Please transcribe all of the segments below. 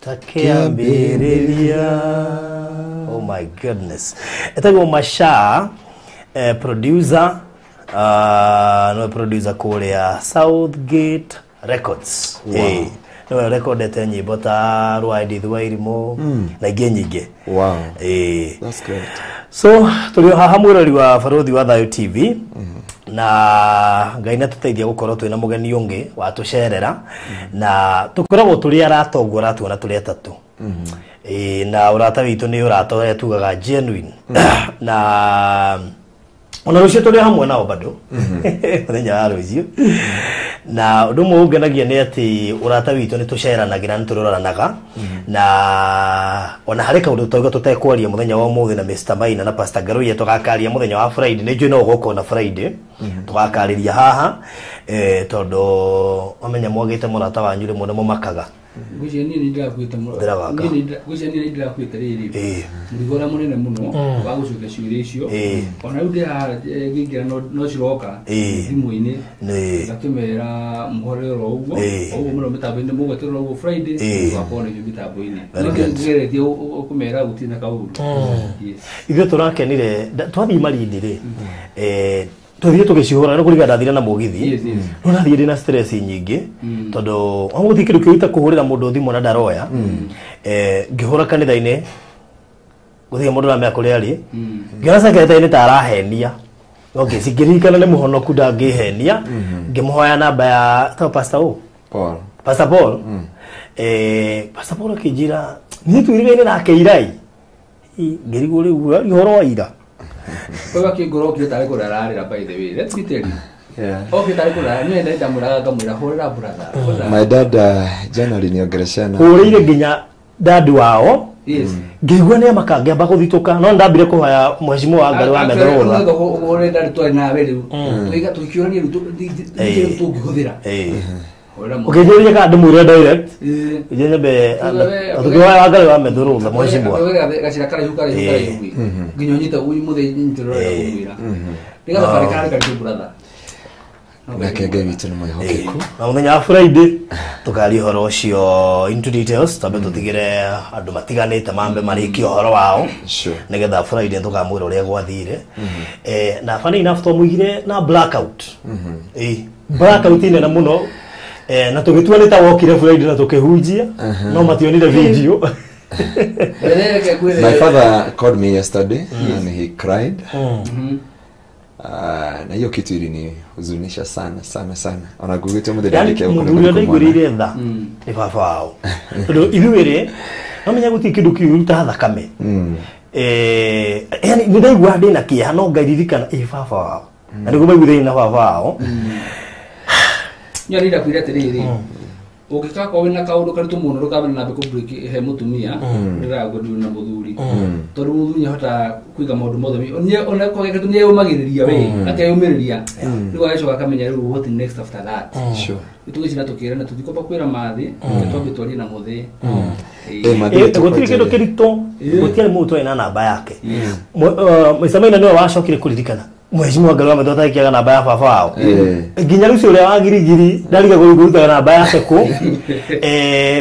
Ta kĩambĩrĩria. Oh my goodness. Etagwo Masha, producer, nĩwe producer kũrĩa Southgate Records. Wow. Nĩwe rekondete nyĩmbo ta rwa Edith Wairimu na ingĩ nyingĩ. Wow. Eh. That's great. So tũrĩ o haha, mwĩrori wa Barũthi wa Thayũ TV, na Ngai nĩ atũteithia gũkorwo twĩna mũgeni ũngĩ watũcerera, na tũkoragwo tũrĩ arata ũguo ũratuona tũrĩ atatũ. Ĩĩ, na ũrata witũ nĩ ũrata ũrĩa tugaga genuine, na ona rũciũ tũrĩ hamwe nao bado, mũthenya wa rũciũ. Na ũndũ ũmwe ũngenagia nĩ atĩ ũrata witũ nĩ tũceranagĩra, nĩ tũroranaga, na ona harĩ kaũndũ tauga tũtekwaria mũthenya wa ũmũthĩ na Mr. Maina na Pastor Ngaruiya, tũgakaria mũthenya wa Friday. Nĩ njũĩ no ũgoka ona Friday, tũgakarĩria haha, tondũ wamenya mwagĩte mũrata wanyu rĩmwe nĩ mũmakaga. Ngwĩciria niĩ nĩ ndĩrakuĩte mũno. Ndĩrawaka. Niĩ ngwĩciria niĩ nĩ ndĩrakuĩte rĩrĩ mũrigo ũrĩa mũnene mũno wa gũcokia ciũria icio. Ona rĩu ndĩ haha, ngĩingĩra no ciroka thimũ-inĩ. Ngakĩmera mũhore oro ũguo, o ũguo mũno mĩtambo-inĩ, mũgweterera ũguo Friday tũgakorwo na ithuĩ mĩtambo-inĩ. Very No good. ngeretie kũmera gũtirĩ na kaũndũ. Yes. Ithuĩ tũrakenire twathiĩ Malindi rĩ, tũthiĩ tũgĩcihũra nĩ kũringana ndathire na mũgithi. No nathiĩ ndĩ na stress nyingĩ, tondũ gũtirĩ kĩndũ kĩũru ta kũhũrĩra mũndũ thimũ na ndaroya. Ngĩhũra kanitha-inĩ, gũtirĩ mũndũ ũramenya kũrĩa arĩ. Ngĩona secretary nĩ ta arahenia. Okay, cingĩririkana nĩ mũhonoku, ndangĩhenia. Ngĩmũhoya namba ya ta Pastor O. Paul. Pastor Paul. Pastor Paul akĩnjĩra niĩ twĩrĩgaine nake irai. Ngĩrigwo rĩu ũhoro wa ira. Wewe akĩngora okire tarĩ kũrĩa ararĩra, by the way. Let me tell you. Okire tarĩ kũrĩa, niĩ ndamwĩraga ngamwĩra hũrĩra brother. Hũrĩra. My dad, jana aliniongeleshana. Hũrĩire nginya dadi wao. Ngĩigua nĩ amaka, ngĩamba gũthitũka, no ndambire kũhoya mheshimiwa wa Ngai wa Metherũra. Ũrĩa ndarĩ twarĩ nawe rĩu. Tũiga tũkĩũrania rĩu rĩu tũngĩhũthĩra. Hũrĩra mũndũ. Ũkĩnjũria kana ndĩmwĩre direct. Njye nyambe tũkĩhoya wa Ngai wa Metherũra mheshimiwa. Gacĩra karaihu karaihu karaihu nginya ũnyite mũthĩ nyitĩrĩra kũmwĩra nĩ gathabarĩ kararĩ karitũ, brother. Nake Ngai witũ nĩ mwĩhokeku. Na mũthenya wa Friday tũkaria ũhoro ũcio into details, twambe tũtigĩre andũ matiganĩte mambe marĩkie ũhoro wao, nĩgetha Friday tũkamwĩra ũrĩa gwathire. Na funny enough twamũigire na blackout, blackout nene mũno, na tũgĩtua nĩ ta wokire Friday na tũkĩhunjia, no mationire video. Reke ngwĩre. My father called me yesterday and he cried. Na hiyo kitu ilinihuzunisha sana sana sana. Ona ngugĩte mũthenya Yani ndandĩke mũthuri ũrĩa ndaiguĩrĩire tha nĩ baba wao, tondũ ithuĩ rĩ no menya gũtirĩ kĩndũ kĩũru ta thakame. Yani nĩ ndaigua ndĩna kĩeha, no ngairirikana ĩ baba wao, na nĩguo maiguithanie na baba wao. Nyo nĩ ndakwĩra atĩrĩrĩ, ũngĩgakorwo wĩna kaũndũ karitũ mũno, ndũkamene nambe kũ-break he mũtumia ndĩragwo ndĩ na mũthuri, tondũ mũthuri nĩahotaga kũiga maũndũ mothe. Ona kũgĩa nĩeyũmagĩrĩria we akeyũmĩrĩria, rĩu agĩcoka akamenya rĩu what next after that. Tũgĩcina tũkĩrana tũtikwamba kwĩra mathĩ, twambe twarie na mũthĩ. Mathĩ Gũtirĩ kĩndũ tũkwanjĩrĩria. kĩritũ, gũtiarĩ mũndũ twarĩ na namba yake. Mr. Maina nĩwe wacokire kũririkana mheshimiwa Ngai wa Metho atakĩaga namba ya baba wao. Nginya rĩu ũrĩa wa girigiri ndarigagwo rĩu kũrutaga namba yake kũ.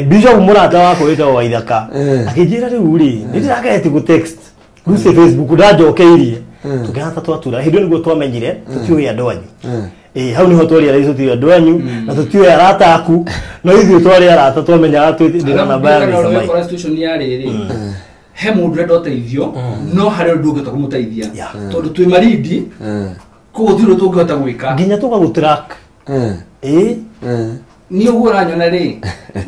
Bishop mũrata wakwa wĩtagwo Waithaka akĩnjĩra rĩu rĩ nĩ ndĩrageretie gũ text rĩu ci Facebook ndanjokeirie, tũkĩhata twatura hĩndĩ ĩyo nĩguo twamenyire tũtiũĩ andũ anyu. Hau niho twarĩ araici, tũtiũĩ andũ anyu na tũtiũĩ arata aku, no ithuĩ twarĩ arata twamenyaga ndĩna namba ya Mr. Mike. Ũkora situation ya rĩrĩ, he mũndũ ũrenda ũteithio, no harĩ ũndũ ndũngĩhota kũmũteithia tondũ twĩ Marindi, koguo gũtirĩ ũndũ tũngĩhota gwĩka. Nginya tũgagũtrack. Niĩ ũguo ũranyona rĩ,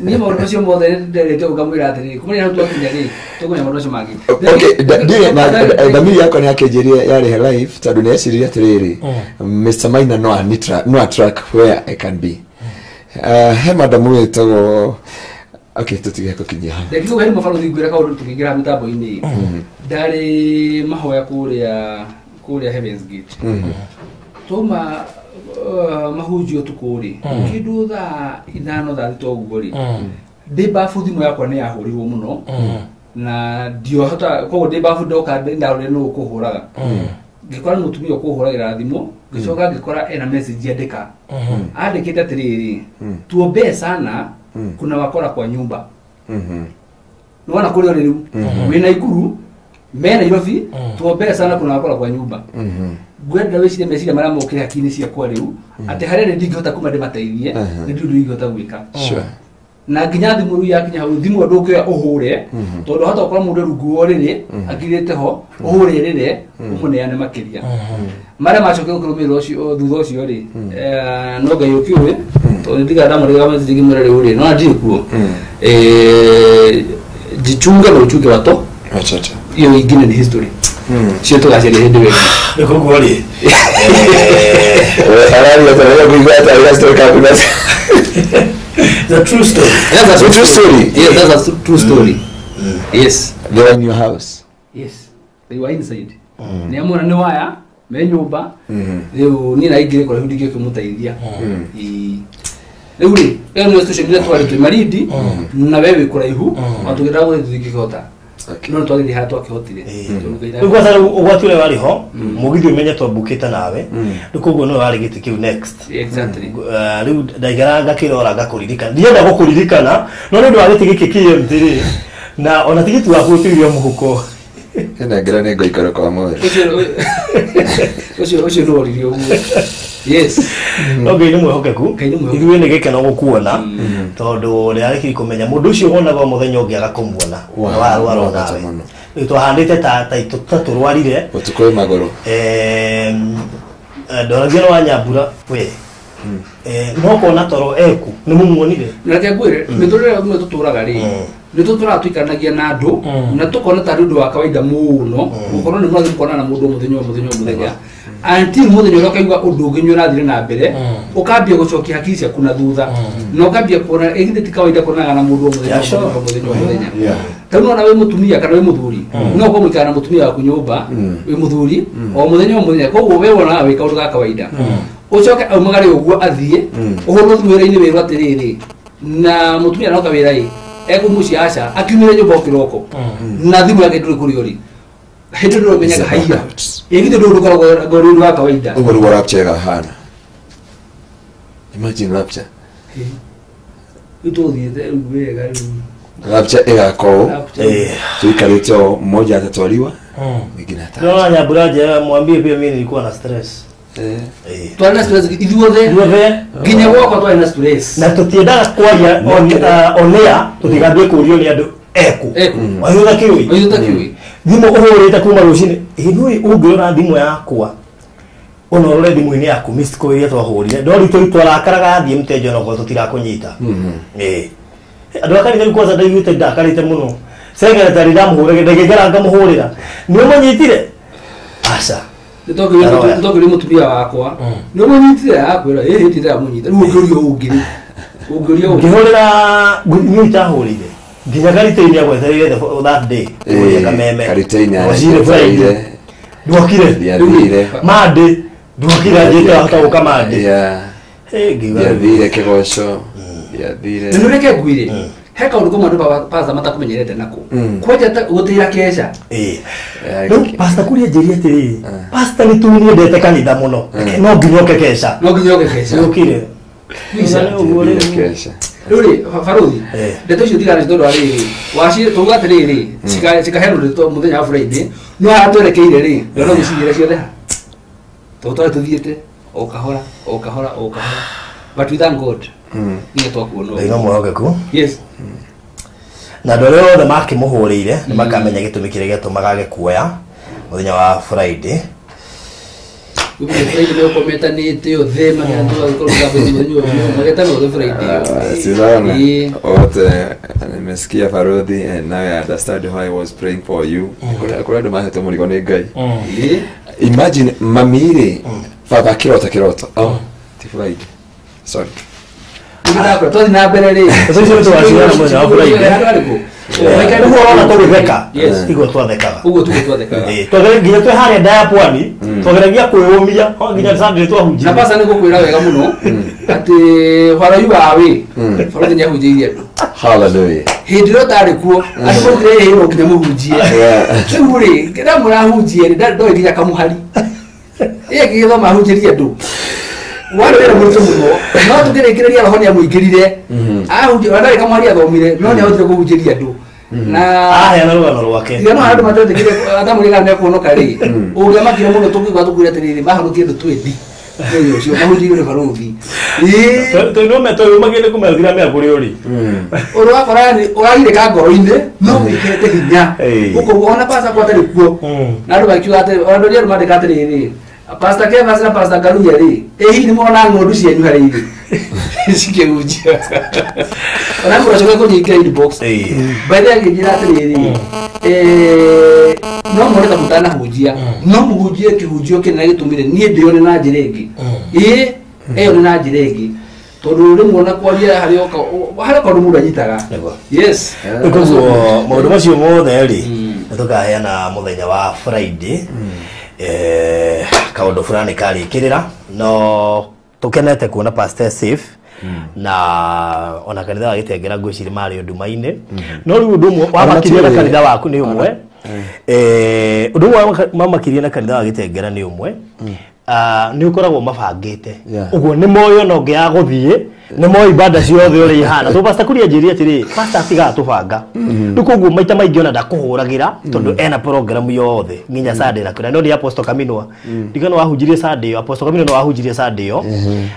niĩ maũndũ macio mothe nderete ngamwĩra atĩrĩrĩ, kumania hau twakinya rĩ, tũkũmenya maũndũ macio mangĩ. Okay, ndirĩ na thamiri yakwa nĩ yakĩnjĩrire yarĩhe live, tondũ nĩ eciririe atĩrĩrĩ, Mr. Maina no no a track where I can be. He madamu wĩtagwo, okay, tũtige gũkinyia hau. Reke he mabarothi ngwĩra kaũndũ tũkĩingĩra mĩtambo-inĩ. Ndarĩ mahoya kũrĩa Heavens Gate, twauma mahunjio ũtukũ rĩ, kĩndũ thaa 5, thaa 6 ũguo rĩ, ndĩ babu thimũ yakwa nĩ yahũrirwo mũno na ndiohota, koguo ndĩ babu ndoka ndarorire nũ ũkũhũraga, ngĩkora nĩ mũtumia ũkũhũragĩra thimũ. Ngĩcoka ngĩkora ena message andĩka, andĩkĩte atĩrĩrĩ, "Tuombee sana, kuna wakora kwa nyumba." Nĩwona kũrĩa ũrĩ rĩu wĩ Naikuru me Nairobi tuombee sana kuna wakora kwa nyumba. Ngwenda wĩcirie meciria marĩa mokire hakiri-inĩ ciakwa rĩu atĩ harĩa nĩ ndingĩhota kuma ndĩmateithie nĩ ndĩ ũndũ ingĩhota gwĩka. Na nginya thimũ rĩu yakinya hau thimũ ndũngĩoya ũhũre tondũ hata ũkorwo mũndũ rungu wa ũrĩrĩ akirĩte ho ũhũre rĩrĩ ũmũneane makĩria. Marĩa macokire gũkĩrũmĩrĩra ũcio thutha ũcio rĩ no Ngai ũkĩũĩ tondũ ndigaga ndamũrĩga message ngĩmwĩra rĩu rĩ no ndirĩ kuo. Jichunge na uchunge wato hiyo ingine ni history. Sio tugaceria hĩndĩ wega. Nĩ koguo rĩ Araria tararia kuigua atĩ story kaku na The true story. That's a true story. Yes, that's a true story. Yes. They were in your house. Yes. They were inside. Nĩ amona nĩ waya me nyũmba rĩu niĩ na ingĩrĩ kũraihu ndingĩkĩmũteithia. Rĩu rĩ ĩyo nĩyo situation ĩrĩa twarĩ twĩ Malindi na we wĩ kũraihu watũgĩra gũthiĩ tũtingĩkĩhota. No twagĩthiĩ harĩa twakĩhotire. Rĩu kwanza rĩu ũgwati ũrĩa warĩ ho mũgithi ũmenye twambũkĩte nawe rĩu koguo nĩwe warĩ gĩtĩ kĩu next. Exactly. Rĩu ndaigara ngakĩrora ngakũririkana ndienda gũkũririkana no nĩ ũndũ wa gĩtĩ gĩkĩ kĩ empty rĩ na ona tigiti waku ũtigire mũhuko. Nengera nĩ ngũikara kwa mweri. Ũcio ũcio nĩ woririe ũguo. Yes. No Ngai nĩ mwĩhokeku ithuĩ nĩ gĩkeno gũkuona tondũ ndĩrarĩkirie kũmenya mũndũ ũcio wonaga mũthenya ũngĩ agakũmuona na warwara onawe. Rĩu twahandĩte ta tũrwarire ũtukũ wĩ magũrũ. Ndoragia nĩ wa Nyambura we no kona toro eku nĩ mũmuonire. Na reke ngwĩre mĩtũrĩre ĩmwe tũtũraga rĩ nĩ tũtũraga tũikaranagia na andũ na tũkona tarĩ ũndũ wa kawaida mũno gũkorwo nĩ mũrathiĩ mũkonana na mũndũ mũthenya o mũthenya o mũthenya until mũthenya ũrĩa ũkaigua ũndũ ũngĩ nĩ ũrathire na mbere ũkambia gũcokia hakiri ciaku na thutha na ũkambia kuona ĩ ti kawaida kuonaga na mũndũ o mũthenya o mũthenya o mũthenya. Rĩu nĩwona wĩ mũtumia kana wĩ mũthuri no ũkorwo mũikara na mũtumia waku nyũmba wĩ mũthuri o mũthenya o mũthenya koguo we wonaga wĩ kaũndũ ga kawaida ũcoke aumagare ũguo athiĩ ũhũrwo thimũ wĩra-inĩ wĩrwo atĩrĩrĩ na mũtumia noka wĩra ĩ ekũ mũciĩ aca akiumire nyũmba o kĩroko na thimũ yake ndũrĩ kũrĩa ũrĩ hĩndĩ ndũrĩ ũmenyaga haiya ĩ githĩ ndũrĩ ũkoragwo ũrĩ ũndũ wa kawaida. Ũguo nĩguo rapture ĩgahana. Imagine rapture. Rĩu tũthiĩte rĩu wega rĩu Rapture ĩgakorwo tuikarĩte o mmoja atatwariwa mwingine atachwa. No Nyambura nje mwambie pia mimi nilikuwa na stress. Twarĩ na stress ithuothe nginya gwakwa twarĩ na stress na tũtiendaga kwaria on air tũtigambie kũrio nĩ andũ eku waithuĩ ũtakĩũĩ thimũ ũhũrĩte kuma rũcinĩ ĩ nĩũĩ ũngĩrora thimũ yakwa ona ũrore thimũ-inĩ yaku missed call iria twahũrire ndori twarakaraga thiĩ mteja onokorwo tũtirakũnyita. Andũ a kanitha rĩu kwanza ndaiguĩte ndakarĩte mũno secretary ndamũhũragĩra ndagĩikara ngamũhũrĩra nĩ ũmũnyitire aca nĩtokĩũria mũtumia wakwa nĩ ũmũnyitire akwĩra ĩ ndĩramũnyita rĩu ũngĩũria ũngĩ rĩ ũngĩũria ũngĩ ngĩhũrĩra niĩ itahũrĩire nginya Kariteini agwetereire that day kũrĩa Kameme Kariteini rũcinĩ Friday ndwokire Monday ndwokire anjĩte wahota gũka Monday ndiathire kĩgoco ndiathire nĩ reke ngwĩre he kaũndũ kamwe andũ pastor matakũmenyerete nako kwanja gũtĩra keca. Rĩu pastor kũrĩa njĩrie atĩrĩrĩ pastor nĩ tuniendete kanitha mũno no nginya ũke keca no nginya ũke keca ũkire rĩu rĩ barothi ndeto icio tigana tondũ wa rĩrĩ waci tuga atĩrĩrĩ cikaheanwo ndeto mũthenya wa Friday no harĩa twerekeire rĩ ndona gũcigĩra ciothe ha tondũ twarĩ tũthiĩte o kahora o kahora o kahora but we thank God nginya twakuona Ngai no mwĩhokeku. Yes. Na andũ arĩa othe makĩmũhũrĩire nĩ makamenya gĩtũmi kĩrĩa gĩatũmaga age kuoya mũthenya wa Friday. Friday nĩũkometanĩte othe magetana othe Friday. Sizana wote nimesikia Farodhi and now I understand why I was praying for you. Kũrĩa andũ mahetwo mũrigo nĩ Ngai. Imagine mami rĩ baba kĩrota kĩroto. Oh, ti Friday. Sorry. Twathi na mbere rĩ ũguo ũrona tũgĩtheka tiguo twathekaga ũguo tiguo twathekaga nginya twĩ harĩa nda ya pwani twageragia kwĩyũmia nginya Sunday twahunjia na pasa nĩ ngũkwĩra wega mũno atĩ hwaroyu wawe Farodhi nĩ ahunjĩirie andũ. Hallelujah. Hĩndĩ ĩrĩa ũtarĩ kuo andũ maugire ĩĩ no nginya mũhunjie rĩu rĩ kĩrĩa mũrahunjie rĩ ndoĩ nginya kamũhari ĩ agĩgĩthoma ahunjĩrie andũ warĩ wĩra mũritũ mũno no tũkĩrĩkĩrĩria roho nĩ amũingĩrire ahunjia ona ndarĩ kamũhari athomire no nĩ ahotire kũhunjĩria andũ Na aheana rũgano rwake. Tiga no andũ matetĩkire atamũrĩga nĩ kuonoka rĩ. Ũngĩamakire mũno tũkĩigua tũkwĩra atĩrĩrĩ mahonokie andũ 20. Mũthenya ũcio mahunjĩirio nĩ barũthi. Ĩĩ. Tondũ twĩyũmagĩrie kũmethira mĩa kũrĩ ũrĩ. Ũndũ wakora nĩ ũragirĩka ngoro-inĩ no wĩkĩrĩte hinya. Ũkoguo ona pastor kwa atarĩ kuo. Na andũ makiuga atĩrĩ, ona andũ arĩa mandĩka atĩrĩrĩ, Pastor Kevas na Pastor Karunya rĩ, ĩ hihi nĩ mona ng'ondu cianyu harĩ ithuĩ cikĩhunjia. Ona mũndũ acoke kũnyingira inbox. By the way akĩnjĩra atĩrĩrĩ, no muone ta mũtanahunjia, no mũhunjie kĩhunjio kĩnene gĩtũmire niĩ ndĩone na njĩra ĩngĩ. Ĩĩ, ĩyo nĩ na njĩra ĩngĩ. Tondũ rĩmwe ona kwaria harĩ harĩ kaũndũ mũndũ anyitaga. Yes. Koguo maũndũ macio mothe rĩ, nĩ tũkaheana mũthenya wa Friday. Kaũndũ fulani karĩkĩrĩra no tũkenete kuona Pastor safe na ona kanitha wa Gĩtengera ngwĩciria marĩ nduma-inĩ. No rĩu ũndũ ũmwe wamakirie na kanitha waku nĩ ũmwe. Ũndũ ũmwe wamakirie na kanitha wa Gĩtengera nĩ ũmwe. Nĩ ũkoragwo mabangĩte. Ũguo nĩ moĩ ona ũngĩaga gũthiĩ, nĩ moĩ ibanda ciothe ũrĩa ihana. Tondũ Pastor Kuria anjĩrire atĩrĩ, Pastor atigaga tũbanga. Rĩu koguo maita maingĩ ona ndakũhũragĩra tondũ ena program yothe nginya Sunday na kũrĩa. No nĩ Apostle Kaminwa. Ndigano wahunjirie Sunday ĩyo, Apostle Kaminwa no wahunjirie Sunday ĩyo.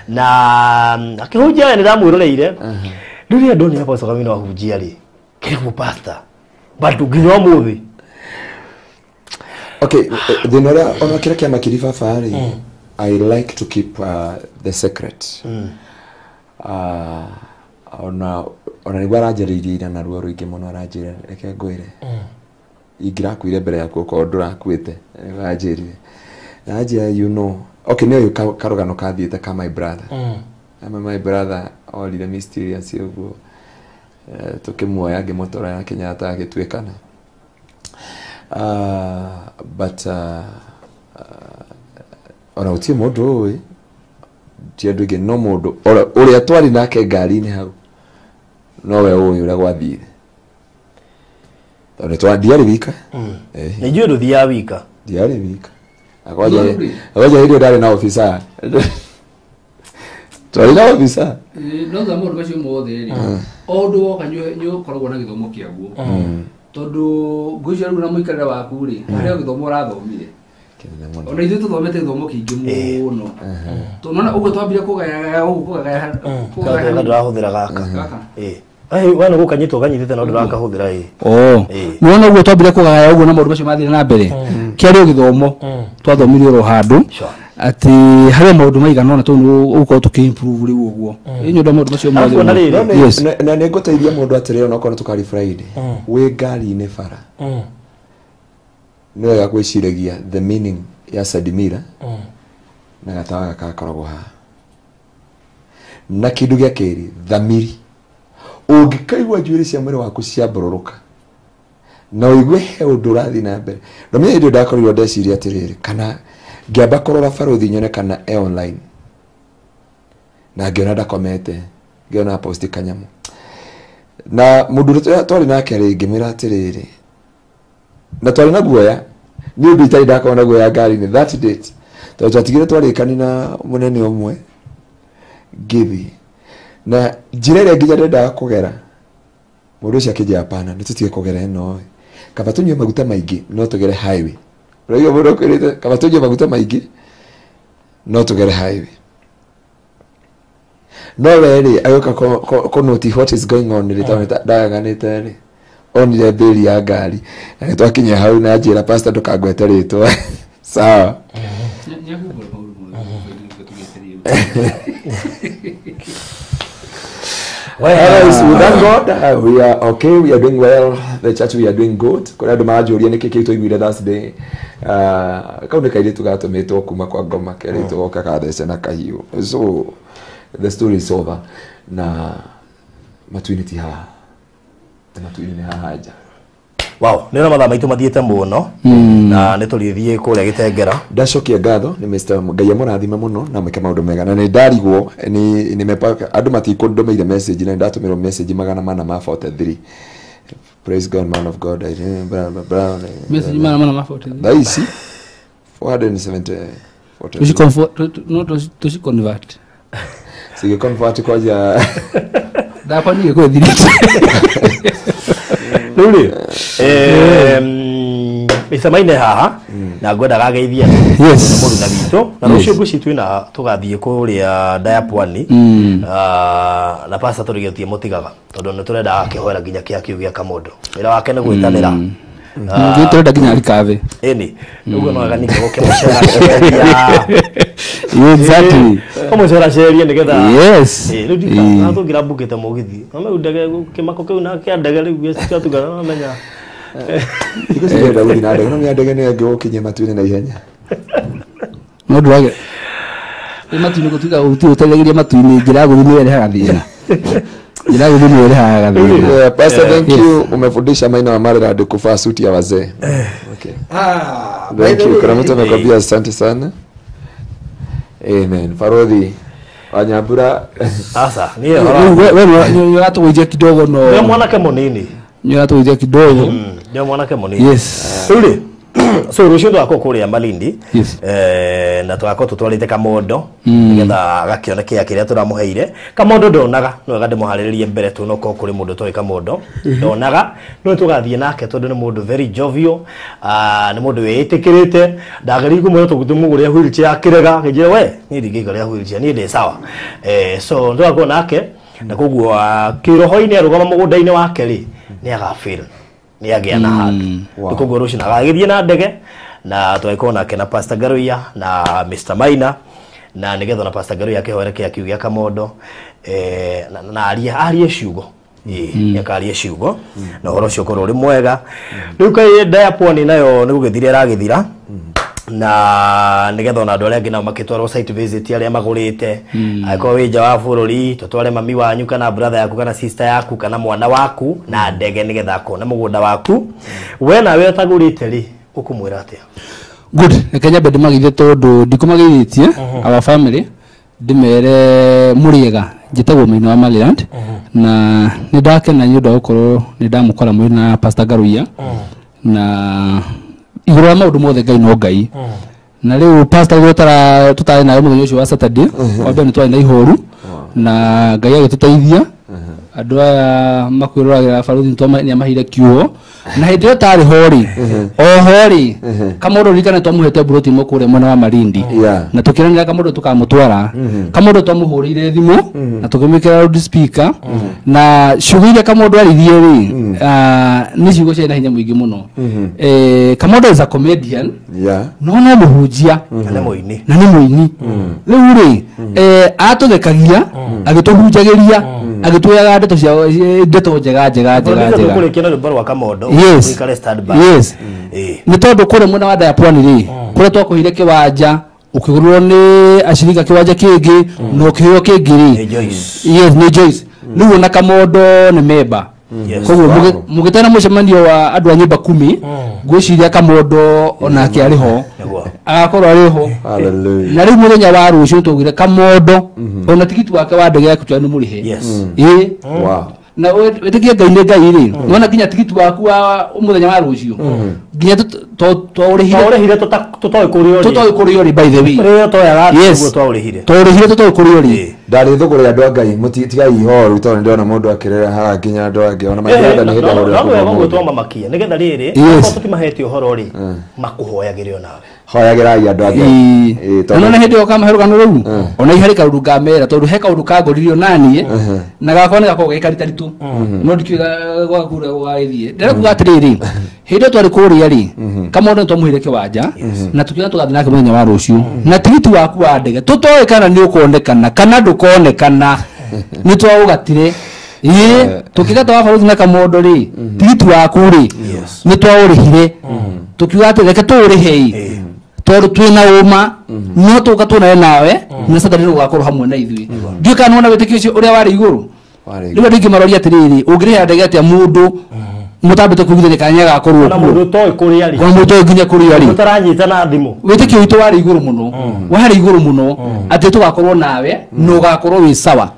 Na akĩhunjia we nĩ ndamwĩroreire. Rĩu rĩrĩa ndonire Apostle Kaminwa ahunjia rĩ, kĩrĩgwo Pastor. But nginya ũmũthĩ. Okay, thĩna ũrĩa ona kĩrĩa kĩamakiri baba rĩ, I like to keep the secret. Ona nĩguo aranjarĩirie ira na ruo rũingĩ mũno aranjĩra reke ngwĩre. Ingĩrakuire mbere yaku okorwo ndũrakuĩte, nĩguo aranjĩrire. Aranjĩra you know, okay nĩ ũyũ karũgano kathiĩte ka my brother. Ama my brother orire mysterious ũguo. Tũkĩmuoya ngĩmũtwara ya Kenyatta agĩtuĩkana. But ona gũtirĩ mũndũ ũĩ, ti andũ aingĩ, no mũndũ ũrĩa twarĩ nake ngari-inĩ hau nowe ũĩ ũrĩa gwathire. Tondũ ndiarĩ wika. Nĩ njũĩ ndũthiaga wika. Ndiarĩ wika. Agoja hĩndĩ ĩyo ndarĩ na officer. Twarĩ na officer. No tha maũndũ macio mothe rĩ, o ũndũ woka nĩ ũkoragwo na gĩthomo kĩaguo. Tondũ ngwĩciria rĩu na mũikarĩre waku rĩ, harĩ o gĩthomo ũrathomire. Ona ithuĩ tũthomete gĩthomo kĩingĩ mũno. Tondũ ũguo twambire kũgayagaya ũguo kũgayagaya. Kũgayagaya ndũrahũthĩra gaka. We nĩ gũkanyitwo kanyitĩte no ndũrakahũthĩra ĩ. Nĩwona ũguo twambire kũgayagaya ũguo na maũndũ macio mathire na mbere. Kĩarĩ o gĩthomo twathomire oro handũ atĩ harĩ maũndũ maigana ũna tondũ ũgũkorwo tũkĩ improve rĩu ũguo. Ĩ nĩ ũndũ wa maũndũ macio mothe. Na nĩ ngũteithia mũndũ atĩrĩ onokorwo tũkari Friday. Wĩ ngari-inĩ bara. Nĩ wega gwĩciragia the meaning ya Sadimira na gatawa gaka gakoragwo haha. Na kĩndũ gĩa kerĩ, thamiri. Ũngĩkaigua njuĩrĩ cia mwĩrĩ waku ciambororoka na ũigue he ũndũ ũrathiĩ na mbere. Ndamenya hĩndĩ ĩyo ndakorirwo ndeciria atĩrĩrĩ, kana ngĩamba kũrora barũthi nyone kana e online. Na ngĩona ndakomete, ngĩona post kanyamũ. Na mũndũ ũrĩa twarĩ nake rĩ, ngĩmwĩra atĩrĩrĩ, na twarĩ na guoya, nĩ ũndũ itarĩ ndakorwo na guoya ngari-inĩ that date. Tondũ twatigire twarĩkani na mũnene ũmwe, ngĩthiĩ. Na njĩra ĩrĩa nginya ndendaga kũgera, mũndũ ũcio akĩnjĩra hapana, nĩ tũtige kũgera ĩno ĩ. Kaba tũnyue maguta maingĩ, no tũgere highway. Ũraigua mũndũ akwĩrĩte, kaba tũnyue maguta maingĩ, no tũgere highway. No we rĩ, agĩũka kũ notice what is going on rĩ, tondũ ndagaganĩte rĩ, onire mbĩri ya ngari. Na nĩ twakinya hau na njĩra pastor ndũkangwete rĩtwa. Sawa. Otherwise, we thank God, we are okay, we are doing well, the church we are doing good. Kũrĩ andũ maranjũria nĩkĩ kĩu twaiguire Thursday. Kau nĩ kairĩtu gatũmĩtwo kuma kwa ngoma kerĩtwo goka gathece na kahiũ. So the story is over. Na matu-inĩ ti haha. Na matu-inĩ nĩ haha nja. Wow, nĩ na mathaa maitũ mathiĩte mũno na nĩ tũrĩthiĩ kũrĩa Gĩtengera. Ndacokia ngatho nĩ Mr. Ngai amũrathime mũno na mwĩke maũndũ mega. Na nĩ ndarigwo nĩ nimepaka andũ matikũndũmĩire message na ndatũmĩrwo message 443. Praise God, man of God. I blah blah blah. Message 443. Thaa ici 470. No tuci convert. Sige convert kwaja. Ndakwa niĩ kwĩthirĩte. Rĩu rĩ Mr. Maina haha na ngwendaga ageithie Yes. mũruna witũ na rũciũ ngwĩciria twĩna tũgathiĩ kũrĩa Ndaya Pwani na pastor tũrĩgĩtie mũtigaga tondũ nĩ tũrenda akĩhoera nginya kĩa kiu gĩa Kamondo wĩra wake nĩ gwĩtanĩra. Ningĩ tũrenda nginya rikabe. Ĩni ũguo no wega ningĩ gũkĩmũceraceria. Exactly. Kũmũceraceria nĩgetha Yes. Rĩu ndikana tũngĩra mbukĩte mũgithi no rĩu ndege kĩmako kĩu na kĩa ndege rĩu gĩciatungana no menya. Thikũ ici ndĩrenda gũthiĩ na ndege no menya ndege nĩyo ĩngĩgũkinyia matu-inĩ na ihenya. No ndwage. Nĩ matu-inĩ gũtuĩka gũtirĩ matu-inĩ njĩra ya gũthiĩ nĩyo ĩrehaga thĩna. Njĩra ya gũthiĩ nĩyo ĩrehaga thĩna. Yeah, Pastor, thank you. Umefundisha Maina wa Maryland kuvaa suti ya wazee. Okay. Thank you. Kuna mtu amekwambia asante sana. Amen. Farodhi Wanyambura. Asa, niĩ hora. We nĩ ũratũgũithia kidogo no. Nĩ mwanake mũnini. Nĩ ũratũgũithia kidogo. Nĩ mwanake mũnini. Yes. Rĩu rĩ so rũciũ tũgakorwo kũrĩa Malindi. Yes. Na tũgakorwo tũtwarĩte Kamondo nĩgetha agakĩona kĩa kĩrĩa tũramũheire. Kamondo ndonaga no wega ndĩmũharĩrĩrie mbere tu no korwo kũrĩ mũndũ ũtoĩ Kamondo ndonaga no tũgathiĩ nake tondũ nĩ mũndũ very jovial, nĩ mũndũ wĩĩtĩkĩrĩte ndagĩrĩire kũmwĩra tũmũgũrĩre wheelchair akĩrega akĩnjĩra we niĩ ndingĩikarĩra wheelchair niĩ ndĩ sawa. So tũgakorwo nake na koguo kĩroho-inĩ arũgama mũgũnda-inĩ wake rĩ nĩ agafeel nĩ agĩa na handũ. Koguo rũciũ agagĩthiĩ na ndege na tũgagĩkorwo nake na Pastor Garuia na Mr. Maina na nĩgetha na Pastor Garuia akĩhoere kĩa kiu gĩa Kamondo na arie ciugo. Nĩakarie ciugo na ũhoro ũcio ũkorwo ũrĩ mwega. Rĩu kaĩ Ndaya Pwani nayo nĩ gũgĩthira ĩragĩthira na nĩgetha ona andũ arĩa angĩ nao makĩtwarwo site visit arĩa magũrĩte angĩkorwo wĩ nja wa bũrũri tũtware mami wanyu kana brother yaku kana sister yaku kana mwana waku na ndege nĩgetha akone mũgũnda waku. We nawe ũtagũrĩte rĩ ũkũmwĩra atĩa? Good. Reke nyambe ndĩmageithie tondũ ndikũmageithĩtie our family ndĩmere mũrĩega njĩtagwo Maina wa Maryland na nĩ ndakena nĩ ũndũ wa gũkorwo nĩ ndamũkora mwĩ na Pastor Garuia na igũrũ wa maũndũ mothe Ngai no Ngai. Na rĩu pastor ũrĩa tũtarĩ nawe mũthenya ũcio wa Saturday wa mbere nĩ twarĩ na ihoru na Ngai agĩtũteithia andũ aya makwĩroragĩra baruthi nĩ amaheire kiugo na hĩndĩ ĩyo tarĩ ho rĩ oho rĩ Kamondo ririkane twamũhete mburoti ĩmwe kũrĩa mwena wa Malindi na tũkĩranĩra Kamondo tũkamũtwara Kamondo twamũhũrĩire thimũ na tũkĩmwĩkĩra loudspeaker na ciugo iria Kamondo aririe rĩ nĩ ciugo ciarĩ na hinya mũingĩ mũno. Kamondo is a comedian no no mũhunjia na mũini na nĩ mũini rĩu rĩ atũthekagia agĩtũhunjagĩria agĩtwĩraga ndeto cia ndeto njega njega njega njega tũkũrĩkia na rwĩmbo rwa Kamondo. Yes. Ũikare stand by. Yes. Nĩ tondũ kũrĩa mwena wa Ndaya Pwani rĩ kũrĩa twakũheire kĩwanja ũkĩgũrĩrwo nĩ acirika kĩwanja kĩngĩ na ũkĩheo kĩngĩ rĩ Nĩ Joyce. Yes, nĩ Joyce. Rĩu ona Kamondo nĩ memba. Koguo mũgĩtana mũcemanio wa andũ a nyũmba kumi ngwĩciria Kamondo onake arĩ ho agakorwo arĩ ho. Hallelujah. Na rĩu mũthenya wa rũciũ twaugire Kamondo ona tigiti wake wa ndege ya kũtua nĩ mũrĩhe. Yes. Wow. Na wĩtĩkie Ngai nĩ Ngai rĩ nĩwona nginya tigiti waku wa mũthenya wa rũciũ nginya twaũrĩhire twaũrĩhire tũtoĩ kũrĩa ũrĩ tũtoĩ kũrĩa ũrĩ by the way kũrĩa toyaga Yes. ũguo twaũrĩhire twaũrĩhire tũtoĩ kũrĩa ũrĩ. Ndarĩ thũgũrĩ andũ a Ngai mũtigai ihoru tondũ nĩndĩrona mũndũ akĩrĩra haha nginya andũ angĩ ona my brother nĩ hĩndĩ ahũrĩra no kuma wega ũguo ũmũthĩ. twamamakia nĩgetha rĩrĩ Yes. akorwo tũtimahete ũhoro rĩ makũhoyagĩre onawe hoyagĩrai andũ a Ngai. Na nona hĩndĩ ĩyo kamahe rũgano rũu ona iharĩ kaũndũ ngamera tondũ he kaũndũ kangoririo naniĩ na gakwa nĩ gakoragwo ge karitaritũ no ndikĩũĩ gwaku ũrĩa gũgagĩthiĩ. Ndĩrenda kuga atĩrĩrĩ hĩndĩ ĩyo twarĩ kũrĩa rĩ Kamondo nĩ twamũheire kĩwanja na tũkiuga tũgathiĩ nake mũthenya wa rũciũ na tigiti waku wa ndege tũtoĩ kana nĩ ũkonekana kana ndũkonekana nĩ twaũgatire. Ĩĩ tũkĩgata wa baruthi na Kamondo rĩ tigiti waku rĩ nĩ twaũrĩhire tũkiuga atĩ reke tũũrĩhe ĩ tondũ twĩna ũma no tũka tuonane nawe na Saturday nĩ ũgakorwo hamwe na ithuĩ. Ndiũĩ kana nĩwona wĩtĩkio ũcio ũrĩa warĩ igũrũ. Rĩu andũ aingĩ maroria atĩrĩrĩ ũngĩrĩhĩra ndege atĩa mũndũ mũtambĩte kũiguithania kana nĩagakorwo ona kuo mũndũ ũtoĩ kũrĩa rĩ ona mũndũ ũtoĩ nginya kũrĩa rĩ mũtaranyita na thimũ wĩtĩkio witũ warĩ igũrũ mũno warĩ igũrũ mũno atĩ tũgakorwo nawe na ũgakorwo wĩ sawa.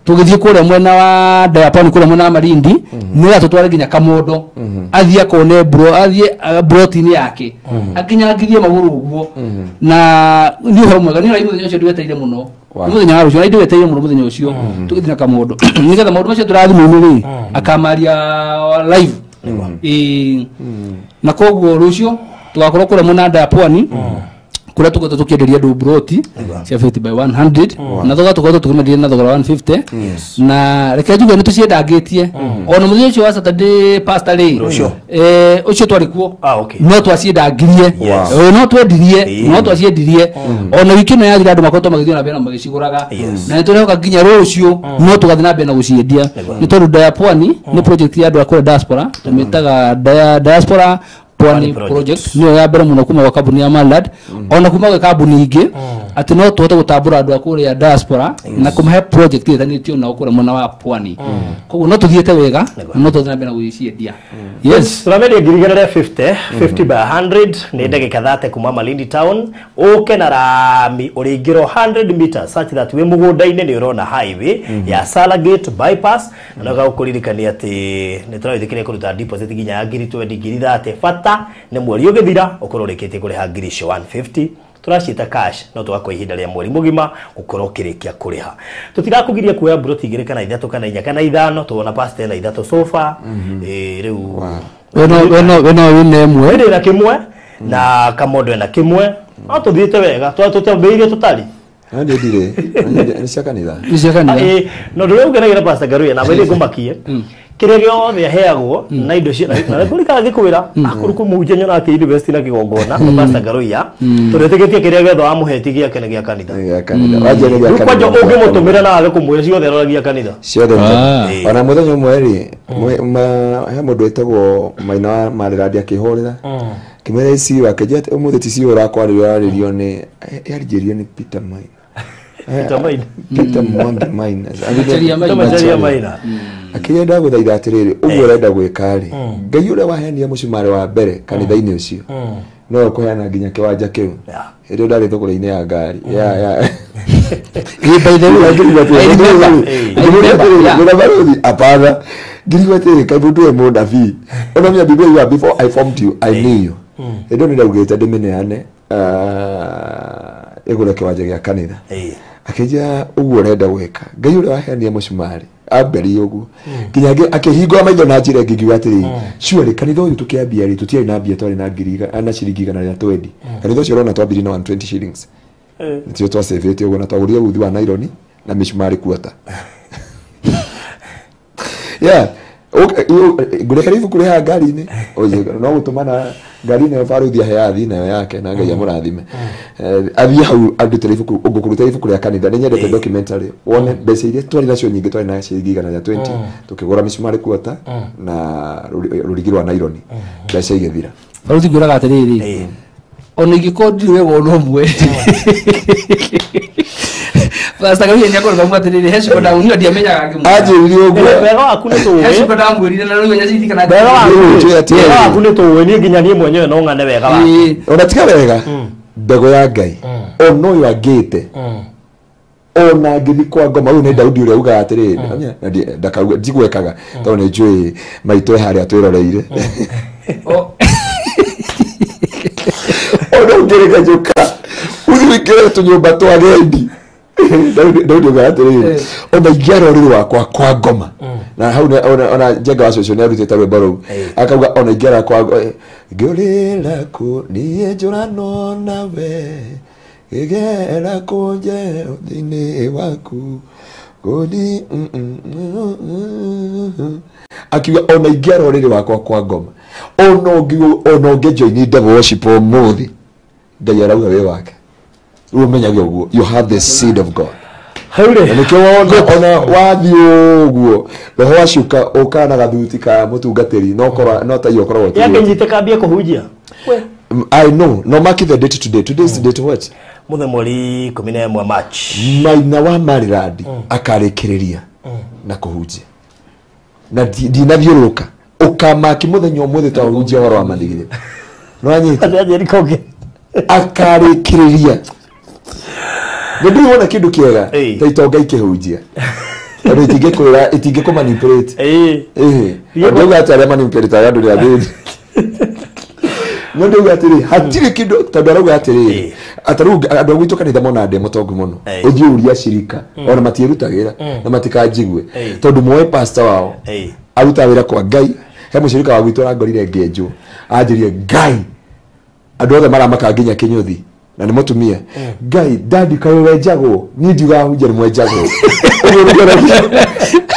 Tũgĩthiĩ kũrĩa mwena wa Ndaya Pwani kũrĩa mwena wa Malindi nĩ atũtware nginya Kamondo athiĩ akone bro athiĩ broti-inĩ yake akinyangithie magũrũ ũguo na nĩ ũhoro mwega nĩ ũrĩa mũthenya ũcio ndĩwetereire mũno mũthenya wa rũciũ na ndĩwetereire mũno mũthenya ũcio tũgĩthiĩ na Kamondo nĩgetha maũndũ macio tũrathimũ-inĩ rĩ akamaria live. Ĩĩ, na koguo rũciũ tũgakorwo kũrĩa mũnanda ya Pwani, kũrĩa tũkoretwo tũkĩenderia andũ broti cia 50 by 100, na thogora tũkoretwo tũkĩmenderia na thogora 150. Na reke njuge nĩ tũciendangĩtie ona mũthenya ũcio wa Saturday, pastor rĩ. Rũciũ. Ũcio twarĩ kuo. Ah, okay. No twaciendangirie. No twendirie. No twaciendirie ona wiki ĩno yathira, andũ makoretwo magĩthiĩ na mbere na magĩcigũraga. Na nĩ tũrehoka nginya rũciũ no tũgathiĩ na mbere na gũciendia, nĩ tondũ Daya Pwani nĩ project ya andũ a kũrĩa diaspora, tũmĩtaga Diaspora Pwani Pwani Project. Project, nĩyo ya mbere mũno kuma gwa kambuni ya Malad, ona kuma gwĩ kambuni ingĩ, atĩ no tũhote gũtambũra andũ a kũrĩa diaspora na kũmahe project ĩtanĩtio nao kũrĩa mwena wa Pwani. Koguo no tũthiĩte wega na no tũthiĩ na mbere na gũgĩciendia, yes. Tũramendia 1,250, 50 by 100, nĩ ndagĩka 30 kuma Malindi town. Ũke na rami ũrĩingĩrwo 100 meters, such that wĩ mũgũnda-inĩ nĩ ũrona highway ya Salagate bypass. Na no gagũkũririkania atĩ nĩ tũrawĩtĩkĩria kũruta deposit nginya ya ngiri 20, ngiri 30. Bata nĩ mweri ũgĩthira ũkorwo ũrĩkĩtie kũrĩha ngiri icio 150. Tũraciĩta cash, no tũgakwa ihinda rĩa mweri mũgima gũkorwo ũkĩrĩkia kũrĩha. Tũtirakũgiria kuoya mburoti igĩrĩ kana ithatũ kana inya kana ithano. Tuona past na ithatũ sofa. Rĩu we no wĩna ĩmwe. Ndĩ na kĩmwe na kamondo ena kĩmwe, no tũthiĩte wega. Tũtambĩrĩirie tũtari. Na niĩ ndirĩ. Nĩ cia kanitha. Nĩ cia kanitha. Ĩ, na ũndũ ũrĩa ũngenagira, Pastor Ngaruiya, na mbere ngũmakie kĩrĩa gĩothe aheagwo na indo cia na kũrikaga ngĩkwĩra akũrũ kũmũhunjia nyona akĩ invest na kĩgongona. Pastor Ngaruiya, tondũ ĩtĩkĩtie kĩrĩa gĩothe wamũhe ti gĩake, nĩ gĩa kanitha. Nĩ gĩa kanitha. Wanjia nĩ gĩa Rĩu kwanja kanitha. ũngĩmũtũmĩra na wage kũmwĩra, ciothe aroragia kanitha. Ciothe. Ah. Ona mũthenya ũmwe rĩ, he mũndũ wĩtagwo Maina wa Marĩrandi akĩhũrĩra, kĩmwĩra ici akĩnjia atĩ ũmũthĩ ti cio ũrakwarĩrio, ararĩrio nĩ yarĩrio nĩ Peter Maina. Peter Maina. Peter Mwangi Maina. Macharia Maina. Peter Macharia Maina. Akĩrĩa ndagũthaitha atĩrĩrĩ, ũguo ũrenda gwĩka rĩ, Ngai ũrĩa waheanire mũcumarĩ wa mbere kanitha-inĩ ũcio no ũkũheana nginya kĩwanja kĩu. Hĩndĩ ĩyo ndarĩ thũgũrĩ-inĩ ya ngari ya Ĩ, by the way, I remember. I remember, yeah. Ngirigua hapana, ngirigua atĩrĩ, kaĩ mũndũ ũyũ mũnabii ona Biblia yuga, "Before I formed you, I knew you." Hĩndĩ ĩyo nĩndaugĩte ndĩmĩneane, ĩgũre kĩwanja gĩa kanitha. Akĩnjĩra ũguo ũrenda gwĩka, Ngai ũrĩa waheanire mũcumarĩ amberi ũguo nginya akĩhingũra maitho na njĩra ĩngĩ, ngiuga atĩrĩ, surely kanitha ũyũ tũkĩambia rĩ, tũtiarĩ na mbia, twarĩ na ngiri na ciringi 120. Kanitha ũcio ũrona twambirie na 120 shillings, nĩtio twacĩvĩte ũguo, na twagũrire uthi wa naironi na mĩcumarĩ kuota. Yeah, ngũrekera ibuku rĩ haha ngari-inĩ. Oye, no gũtũmana ngari-inĩ ĩyo baruthi aheaga athiĩ nayo yake, na Ngai amũrathime. Athiĩ hau andutĩre ibuku, ngũkũrutĩra ibuku rĩa kanitha. Nĩ nyendete documentary wone mbeca iria twarĩ nacio nyingĩ. Twarĩ na ciringi 120, tũkĩgũra mĩcumarĩ kuota na rũrigi rwa naironi, mbeca igĩthira. Baruthi, ngwĩraga atĩrĩrĩ, ona ingĩkorwo ndirĩ wega ona ũmwe, Pastor Garuiya nĩakorwo auga atĩrĩrĩ, he ciugo ndamwĩrire ndiamenyaga ngĩmwĩra. Anjĩrire ũguo. Wega waku nĩ tũĩ. He ciugo ndamwĩrire na rĩu nyaciririkana. Wega waku. Rĩu njũĩ atĩrĩrĩ. Wega waku nĩ tũĩ, niĩ nginya niĩ mwenyewe no ng'ane wega waku. Ĩĩ. Ona tiga wega, mbegũ ya Ngai ona ũyũ angĩte, ona ngĩthi kwa ngoma, ũyũ nĩ Daudi ũrĩa ugaga atĩrĩrĩ, na ndakauga ndigwekaga tondũ nĩ njũĩ maitũ e harĩa twĩroreire. Ona ũngĩrĩganyũka ũthiĩ ũingĩre tũnyũmba twa gendi, Daudi ugaga atĩrĩrĩ, ona ingĩara ũrĩrĩ wakwa kwa ngoma, na hau ona Njenga wa cũcũ nĩ arutĩte rwĩmbo rũu, akauga ona ingĩara kwa ngĩũrĩra kũ niĩ njũrano nawe gĩgera kũnje thĩinĩ waku kũni akiuga ona ingĩara ũrĩrĩ wakwa kwa ngoma, ona ũngĩ join devil worship ũmũthĩ, Ngai arauga wĩ wake. Rĩu ũmenyage ũguo, you have the seed of God. Hau Na rĩ nĩkĩo wona ona wathiĩ ũguo roho wacuka ũkaga na gathuti ka mũtungatĩri, no korwa no tai ũkoragwo ũtiguĩte. Yakĩnyite kambia kũhunjia. We. I know no mark the date today. Today is the date what? Mũthenya mweri 11 March. Maina wa Marirandi akarĩkĩrĩria na kũhunjia na ndinathiũrũrũka ũkamaki mũthenya ũmũthĩ twahunjia ũhoro wa mathigire nĩwanyita. Atĩ konge. Akarĩkĩrĩria nĩ ndũrĩ wona kĩndũ kĩega ta itonga ikĩhunjia, tondũ itingĩkwĩra, itingĩkũmanipulate. Ĩĩ. Ĩhĩ, ndauga atĩ arĩa manipulate andũ nĩ athĩni, no ndauga atĩrĩ hatirĩ kĩndũ, tondũ arauga atĩrĩrĩ, atarĩu andũ a gwitũ kanitha mona ndĩ mũtongu mũno. Ũthiĩ ũria cirika ona matiĩrutagĩra na matikanjigue, tondũ moĩ pastor wao arutaga wĩra kwa Ngai. He mũcirika wa gwitũ arangorire ngĩenjwo anjĩrie Ngai andũ othe maramaka nginya kĩnyũthi na nĩ mũtumia. Ngai dadi kaĩ wenjagwo niĩ ndiugaga hunjia nĩ mwenjagwo.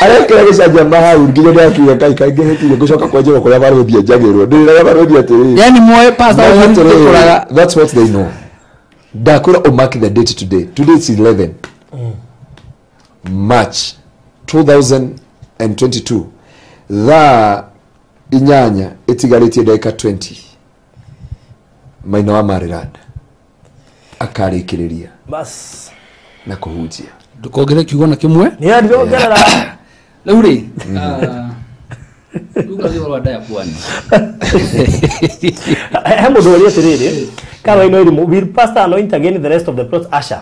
Arekĩra gĩcanjama hau nginya ndakiuga Ngai kaĩ ngĩhĩtire ngũcoka kwenjerwo kũrĩa barũthi enjagĩrwo. Ndĩrĩraga barũthi atĩrĩrĩ. Yani moe pastor ũcio. That's what they know. Ndakwĩra ũmark the date today. Today is 11 March 2022 thaa 8 ĩtigarĩtie ndagĩka 20 Maina wa Maryland akarĩkĩrĩria bas na kũhunjia. Ndũkongere kiugo na kĩmwe. Nĩ ndĩrongerera. Rĩu rĩ rĩu wa ndaya pwani. He mũndũ ũrĩa atĩrĩrĩ Caroline Oirimu, will pastor anoint again the rest of the plot? Asha.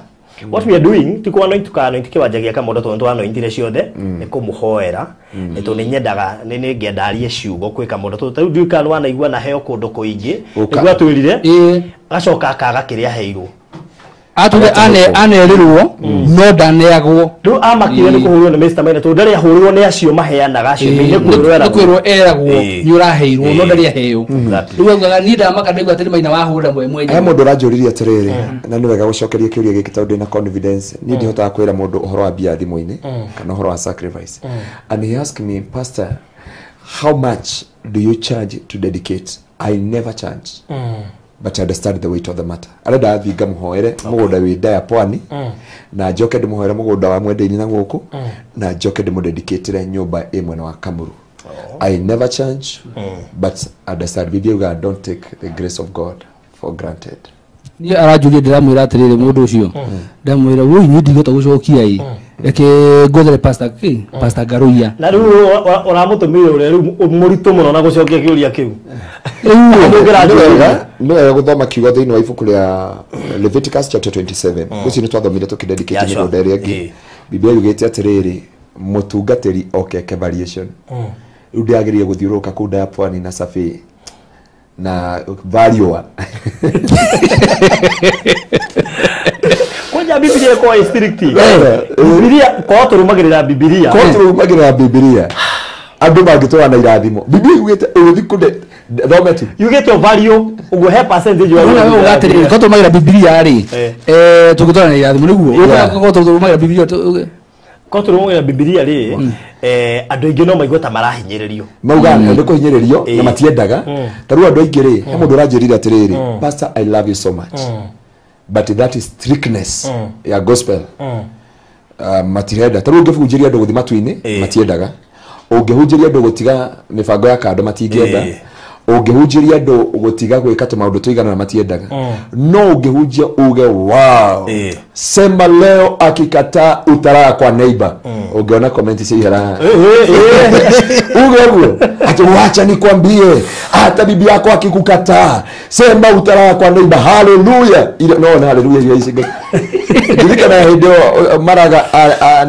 What we are doing, ti anoint tuka anoint kiwanja gĩa Kamondo tondu twanointire ciothe nĩ kũmũhoera nĩ tondũ nĩ nyendaga nĩ ngĩenda arie ciugo kwĩ Kamondo tondũ tarĩu ndiũĩ kana wanaigua na heo kũndũ kũingĩ nĩguo atwĩrire agacoka akaga kĩrĩa aheirwo. Atwĩre anerirwo no ndaneagwo. Rĩu amakire nĩ kũhũrwo nĩ Mr. Maina tondũ ndarĩ ahũrwo nĩ acio maheanaga acio nĩ kwĩrwo eragwo nĩ ũraheirwo no ndarĩ aheo. Rĩu augaga niĩ ndamaka ndaigua atĩrĩ Maina wahũra mwe mwenyewe. He mũndũ ũranjũririe atĩrĩrĩ na nĩ wega gũcokeria kĩũria gĩkĩ tondũ ndĩna confidence niĩ ndihotaga kwĩra mũndũ ũhoro wa mbia thimũ-inĩ kana ũhoro wa sacrifice. And he asked me, pastor, how much do you charge to dedicate? I never charge. But I understand the weight of the matter. Arenda athi ngamuhoere mũgũnda wĩ ndaya pwani na njoke ndĩmũhoere mũgũnda wa Mwende-inĩ na gũkũ na njoke ndĩmũdedicatĩre nyũmba ĩ mwena wa Kamuru. I never charge, but understand Bible uga don't take the grace of God for granted. Niĩ aranjũria ndĩramwĩra atĩrĩrĩ mũndũ ũcio ndamwĩra woi niĩ ndingĩhota gũcokia ĩ reke ngothere pastor kĩ pastor Ngaruiya. Na rĩu ũramũtũmire ũrĩa rĩu mũritũ mũno na gũcokia kĩũria kĩu. Nĩ wega gũthoma kiugo thĩinĩ wa ibuku rĩa Leviticus chapter 27. Ũcio nĩ twathomire tũkĩdedicate mĩgũnda ĩrĩa ĩngĩ. Biblia yugĩte atĩrĩrĩ mũtungatĩri oke eke variation. Rĩu ndĩagĩrĩire gũthiũrũrũka kũu ndaya pwani na Safi na value. Kwanja Biblia ĩkoragwo ĩ strict. Biblia korwo tũrũmagĩrĩra Biblia. Korwo tũrũmagĩrĩra Biblia. Andũ mangĩtũra na irathimo. Biblia yugĩte ũgĩthiĩ kũnde thome tu. Yugĩte value ũguo he percentage wa uga atĩrĩrĩ korwo tũrũmagĩrĩra Biblia rĩ tũngĩtũra na irathimo nĩguo. Korwo tũrũmagĩrĩra Biblia korwo tũrũmagĩrĩra Biblia rĩ andũ aingĩ no maigue ta marahinyĩrĩrio. Mauga nĩ kũhinyĩrĩrio na matiendaga. Ta rĩu andũ aingĩ rĩ he mũndũ ũranjĩrire atĩrĩrĩ pastor I love you so much but that is strictness ya gospel. Matirenda ta rĩu ũngĩhunjĩria andũ gũthiĩ matu-inĩ matiendaga. Ũngĩhunjĩria andũ gũtiga mĩbango ya kando matingĩenda. Ũngĩhunjĩria andũ gũtiga gwĩka tũmaũndũ tũigana na matiendaga. No ũngĩhunjia uge wow sema leo akikataa utalala kwa neighbor. Ũngĩona comment cia ihera uge ũguo ati wacha nikwambie hata bibi yako akikukataa sema utalala kwa neighbor haleluya. Ile no na haleluya ile ici ndirikana hĩndĩ ĩyo Maraga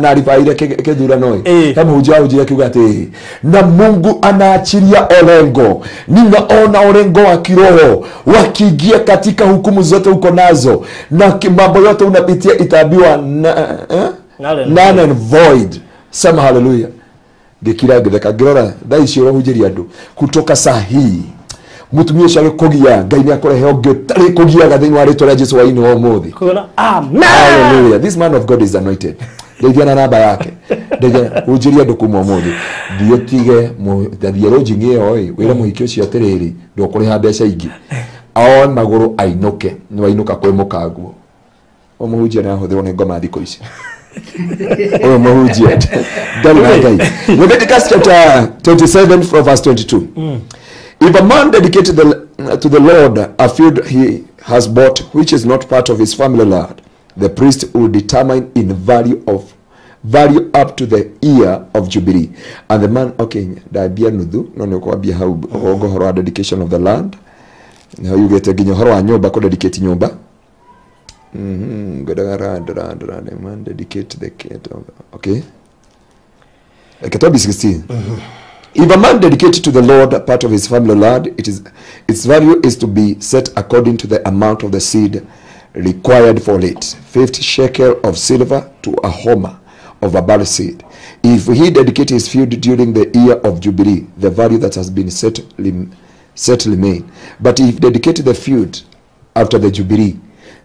na aribaire kĩthurano ĩ he mũhunjia wahunjia akiuga atĩ na Mungu anaachilia orengo, ninaona orengo wa kiroho wakiingia katika hukumu zote uko nazo na mambo yote unapitia itaambiwa none and void. Sema haleluya. Ngĩkira ngĩtheka ngĩrora thaa ici ũrahunjĩria andũ kutoka saa hii mutumia ũcio agĩkũgia Ngai nĩakũrehe ũngĩ ũtarĩ kũgiaga thĩinĩ wa rĩtwa rĩa Jesu wa-inĩ wa ũmũthĩ. Amen. Hallelujah. This man of God is anointed. Ndeithia na namba yake. Ndeithia hunjĩria andũ kuma ũmũthĩ. Thiĩ ũtige thiĩ lodging ĩyo ĩ wĩre mũhiki ũcio atĩrĩrĩ ndũkũrĩha mbeca ingĩ. Aoe magũrũ ainũke nĩ wainũka kwĩ mũkanguo. Ũyũ mũhunjia nĩ ahũthĩrwo nĩ ngoma thikũ ici. Ũyũ mũhunjia ndarĩ na Ngai. Leviticus chapter 27 from verse 22. If a man dedicated to the Lord a field he has bought which is not part of his family land, the priest will determine in value up to the year of Jubilee. And the man, okay, ndambia nuthu no nĩ ũkwambia hau ũhoro wa dedication of the land. Nĩho yugĩte nginya ũhoro wa nyũmba kũ dedicate nyũmba. Man dedicate the kid. Okay. Kitabu 16. If a man dedicated to the Lord part of his family land, its value is to be set according to the amount of the seed required for it, 50 shekel of silver to a homer of a barley seed. If he dedicate his field during the year of Jubilee, the value that has been set remain. But if dedicate the field after the Jubilee,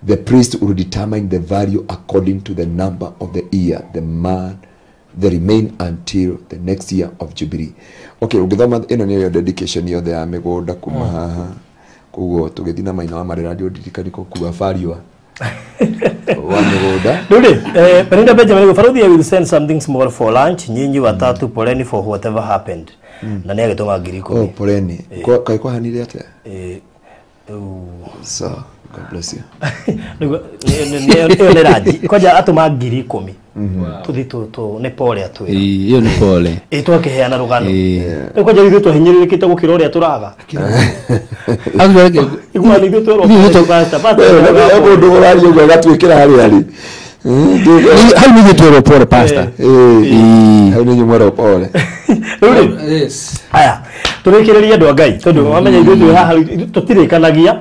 the priest will determine the value according to the number of the year the man the remain until the next year of Jubilee. Okay, ugithoma ino niyo dedication yothe ya migunda kuma haha. Koguo tugithi na maina wa marera ndio ndirikani ko kuga value wa migunda. Nduri, Belinda Benjamin Faruthi, I will send something small for lunch. Nyinyi watatu poleni for whatever happened. Na ni agitoma 10,000. Oh, poleni. Kwa kai kwa hanire atia? So, God bless you. Nĩ nĩ kwanja atũma 10,000. Tuthi tu nĩ pole atwĩra. Iyo nĩ pole. Ĩ twakĩheana rũgano. Rĩu kwanja ithuĩ twahinyĩrĩrĩkĩte gũkĩra ũrĩa tũraga. Igua nĩ ithuĩ twerwo pastor. Mũndũ ũraria ũguo agatuĩkĩra harĩa arĩ. Hau nĩ ithuĩ twerwo pole pastor. Hau nĩ inyuĩ mwerwo pole. Rĩu yes. Aya, tũrĩkĩrĩrie andũ a Ngai tondũ wamenya ithuĩ twĩ haha tũtirĩkanagia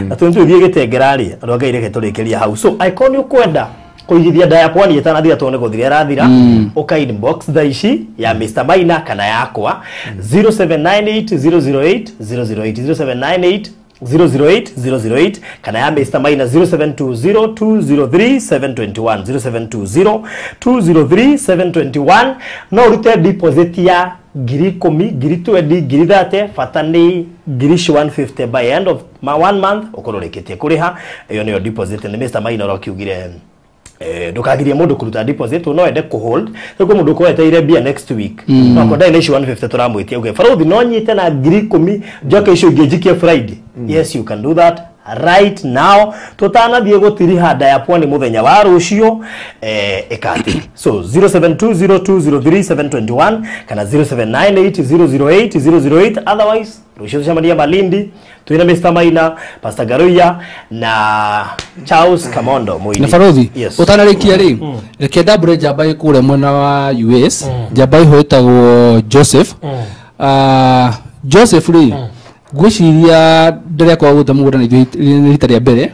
na tũthiĩ gĩtengera rĩ andũ a Ngai reke tũrĩkĩrie hau. So angĩkorwo nĩ ũkwenda kũigithia nda ya pwani ĩtanathira tondũ nĩ gũthira ĩrathira, ũka inbox thaa ici ya Mr Maina kana yakwa 0798 008 008 0798 008 008 kana ya Mr Maina 0720 203 721 0720 203 721. No urute deposit ya 10,000, 20,000, 30,000, bata nĩ 150 by end of 1 month ukorwo ũrĩkĩtie kũrĩha. Ĩyo nĩyo deposit. Nĩ Mr Maina ũrakiugire ndukagirie mundu kuruta deposit no ende ku hold rĩu mundu kweteire mbia next week no ko ndai icio 150 turamwitie uge Faruthi no nyite na 10,000 njoke icio ingĩ njikie Friday. Yes, you can do that right now tutanathie gutiriha nda ya pwani muthenya wa rucio ikati. So 0720203721 kana 0798 008 008. Otherwise rucio tucemania Malindi twina Mr Maina, Pastor Garuya na Charles Kamondo Muini. Na Faruthi, yes. Utanarikia ri reke ndambure njamba ĩ mwena wa US, njamba ĩho ĩtagwo Joseph. Joseph ri ngwĩciria ndĩrekwa gũte mũgũnda na ithuĩ nĩ rita rĩa mbere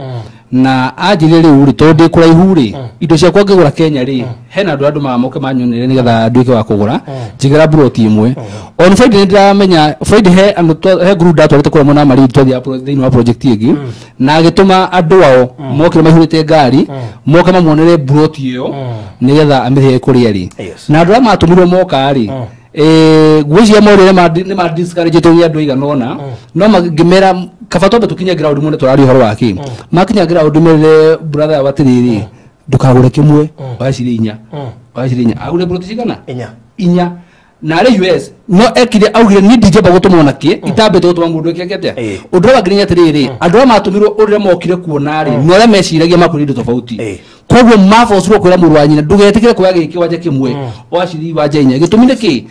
na anjĩrire rĩu rĩ tondũ ndĩ kũraihu rĩ indo ciakwa ngĩgũra Kenya rĩ hena andũ andũ mamoke manyonere nĩgetha nduĩke wa kũgũra njigĩra buroti ĩmwe. On Friday nĩndĩramenya Friday he andũ he group ndatwarĩte kũrĩa mwena wa Malindi twathiaga thĩinĩ wa project ĩngĩ na agĩtũma andũ ao mokire maihũrĩte ngari moke mamuonere buroti ĩyo nĩgetha amĩrĩhe kũrĩa rĩ na andũ arĩa matũmirwo moka rĩ ngwĩciria morire nĩ ma discourage nĩ andũ aigana ũna no ngĩmera kaba twambe tũkinye ground muone tũraria ũhoro wa kĩ makinya ground merire brother yao atĩrĩrĩ ndũkagũre kĩmwe oya cirĩ inya oya cirĩ inya agũre buroti cigana inya na arĩ US no ekire augire ni ndingĩamba gũtũmwo na kĩ itambĩte gũtũma mũndũ eke atĩa. Ũndũ ũrĩa wangenia atĩrĩrĩ andũ arĩa matũmirwo ũrĩa mokire kuona rĩ na ũrĩa meciragia makũrĩ indo tofauti koguo mabocirwo kwĩra mũrũ wa nyina ndũgetĩkĩre kuoya gĩkĩ wanja kĩmwe oya ciringi wanja inya gĩtũmi nĩ kĩ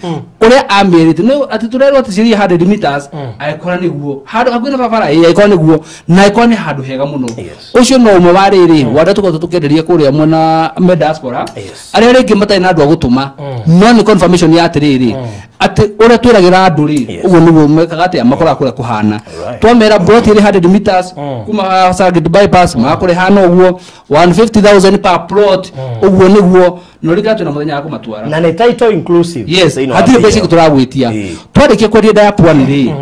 ũrĩa amĩrĩte nĩ atĩ tũrerwo atĩ ciringi 100 meters agĩkora nĩguo handũ hakuhĩ na barabara ĩ agĩkora nĩguo na agĩkora nĩ handũ hega mũno. Ũcio no ũmwe wa rĩrĩ wa arĩa tũkoretwo tũkĩenderia kũrĩa mwena me diaspora arĩa rĩngĩ matarĩ na andũ a gũtũma no nĩ confirmation ya atĩrĩrĩ atĩ ũrĩa twĩragĩra andũ rĩ ũguo nĩguo mekaga atĩa makoraga kũrĩa kũhana. Twamera broti ĩrĩ 100 meters kuma Serengeti bypass magakũrĩa hana ũguo 150,000 per plot ũguo nĩguo no rĩka twĩna mũthenya wa kũmatwara na nĩ title inclusive. Yes, hatirĩ mbeca ingĩ tũragwĩtia. Twarĩkia kwendia nda ya pwani rĩ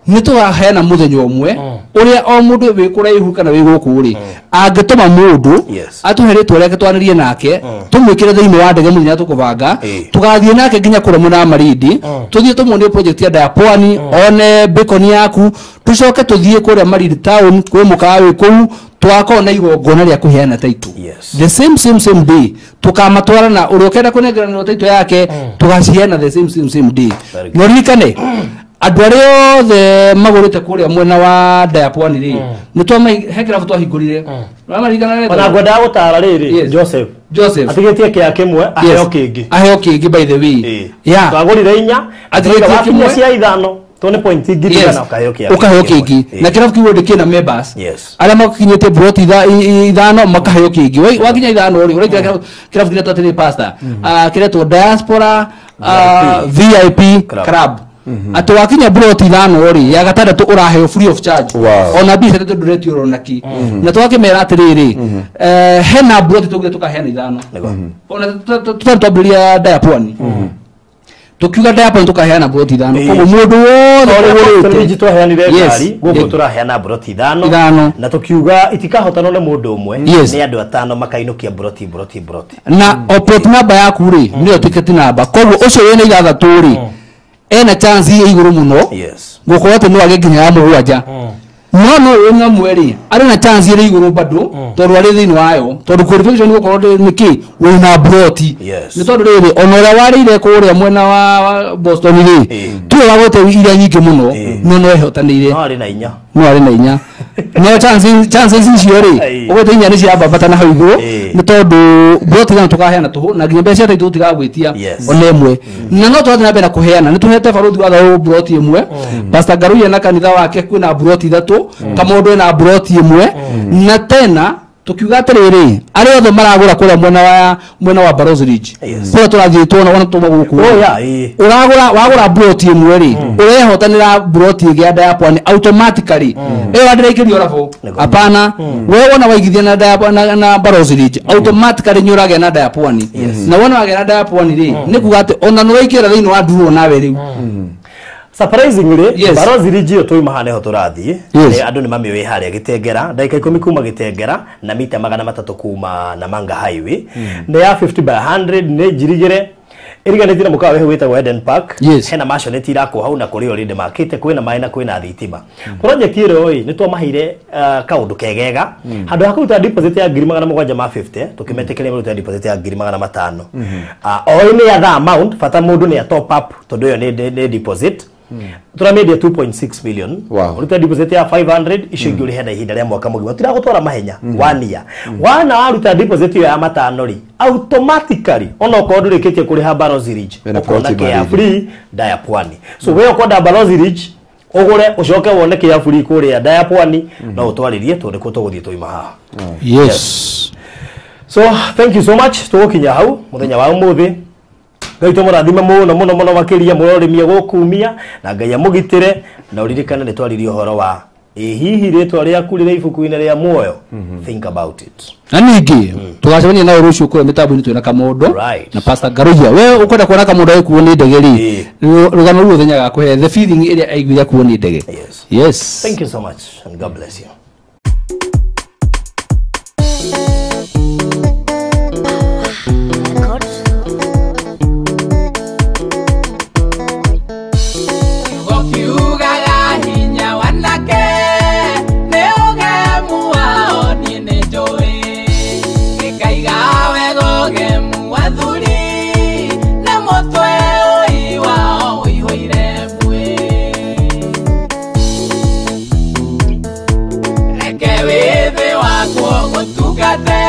nĩ tũkaheana mũthenya ũmwe ũrĩa o mũndũ wĩ kũraihu kana wĩ gũkũ rĩ angĩtũma mũndũ atũhe rĩtwa rĩake twanĩrie nake tũmwĩkĩre thĩinĩ wa ndege mũthenya tũkũbanga tũgathiĩ nake nginya kũrĩa mwena wa Malindi tũthiĩ tũmuonie project ya nda ya pwani one beacon yaku tũcoke tũthiĩ kũrĩa Malindi town kwĩ mũkawa wĩ kũu twakorwo na igongona rĩa kũheana title. The same day tukamatwara na ũrĩa ũkenda kũnengeranĩrwo title yake tũgaciheana the same day. No ririkane andũ arĩa othe magũrĩte kũrĩa mwena wa nda ya pwani rĩ nĩ twama he kĩrabu twahingũrire ona ngwendaga gũtara rĩrĩ Joseph atigĩtie kĩa kĩmwe aheo kĩngĩ aheo kĩngĩ by the way yeah twagũrire inya atigĩtie kĩmwe cia ithano tone point ngiri kana ukaheo kĩa ukaheo kĩngĩ na kĩrabu kĩu already kĩna members arĩa makinyĩte broti ithano makaheo kĩngĩ wakinya ithano rĩ ũraingĩra kĩrabu kĩretwo atĩrĩ pastor kĩretwo diaspora VIP club atĩ wakinya broti ithano rĩ ya gatandatũ ũraheo free of charge ona mbia ithatũ ndũretio oro naki na twakĩmera atĩrĩrĩ hena broti tũgire tũkaheana ithano ona tũtarĩ twambĩrĩria nda ya pwani Tukiuga ndaya tukaheana broti ithano. Koguo mundu wothe ũrĩte twaheanire ngari guku turaheana broti ithano na tukiuga itikahotanwo nĩ mũndũ ũmwe nĩ andũ atano makainukia broti broti broti na o plot number yaku rĩ nĩyo ticket number. Koguo ũcio wĩna ithathatũ rĩ ena chance ĩ igũrũ mũno gũkorwo atĩ no age nginya ya mũgwanja. No no wĩna mweri arĩ na chance ĩrĩ igũrũ bado tondũ arĩ thĩinĩ wayo tondũ qualification gũkorwo nĩkĩ wĩna broti nĩ tondũ rĩrĩ ona ũrĩa warĩire kũrĩa mwena wa Boston rĩ tiwe wagwete iria nyingĩ mũno no no ehotanĩire no arĩ na inya no arĩ na inya no chances icio rĩ ũgwete inya nĩ cirambata na hau igũrũ nĩ tondũ broti ithano tũkaheana tũhũ na nginya mbeca itũ tũtigagwĩtia ona ĩmwe na no tũrathiĩ na mbere na kũheana nĩ tũhete barothi wa thayũ broti ĩmwe Pastor Ngaruiya na kanitha wake kwĩna broti ithatũ Kamondo ena broti ĩmwe na tena tukiuga atiriri aria othe maragura kuria mwena wa Barrows Ridge kuria turathie tuona ona tuma guku uragura wagura broti ĩmwe ri urehotanira broti ĩngĩ ya Diapwani automatically ĩyo ndĩraikĩrio rabo hapana we wona waigithia na Diapwani na Barrows Ridge automatically nĩ ũragĩa na Diapwani na wona wagĩa na Diapwani ri nĩ kuga atĩ ona nĩ waikĩra thĩinĩ wa nduro nawe rĩu. Surprisingly, Barrows Ridge yo tũima haha nĩho tũrathiĩ andũ nĩ mamĩũĩ harĩa Gĩtengera ndagĩka 10 kuma Gĩtengera na mita 300 kuma Namanga Highway nĩ ya 50 by 100 nĩ njirigĩre ĩriganĩtie na mũkawa wĩtagwo Eden Park hena maconeti irakwo hau na kũrĩ already makĩte kwĩna maĩ na kwĩna thitima. Project ĩyo ĩ nĩ twamaheire kaũndũ kegega handũ ha kũruta deposit ya 750 tũkĩmetĩkĩria maruta deposit ya 500 o nĩ other amount bata mũndũ nĩ a top up tondũ ĩyo nĩ deposit turamĩendia 2.6 million. Ũrute deposit ya 500 icio ingĩ ũrĩhe na ihinda rĩa mwaka mũgima tiragũtwara mahenya 1 year wana waruta deposit ĩyo ya matano rĩ automatically ona okorwo ndũrĩkĩtie kũrĩha Barrows Ridge ũkona kĩa free Diapwani. So we ũkwenda Barrows Ridge ũgũre ũcoke wone kĩa free kũrĩa Diapwani no ũtwarĩrie tondũ nĩkuo tũgũthiĩ tũima haha. Yes. So thank you so much tũgũkinya hau mũthenya wa ũmũthĩ. Ngai tũmũrathime mũno mũno mũno makĩria mũrorĩmie gũkumia na Ngai amũgitĩre na ũririkane nĩ twaririe ũhoro wa ĩ hihi rĩtwa rĩaku rĩrĩ ibuku-inĩ rĩa muoyo. Think about it. Na ningĩ tũgacemania nawe rũciũ kũrĩa mĩtambo-inĩ twĩna Kamondo na Pastor Ngaruiya. We ũkwenda kuona Kamondo agĩkuo nĩ ndege rĩ rũgano rũu ũthenya gakũhe the feeling ĩrĩa aiguire akuo nĩ ndege. Yes. Thank you so much and God bless you. Tugate,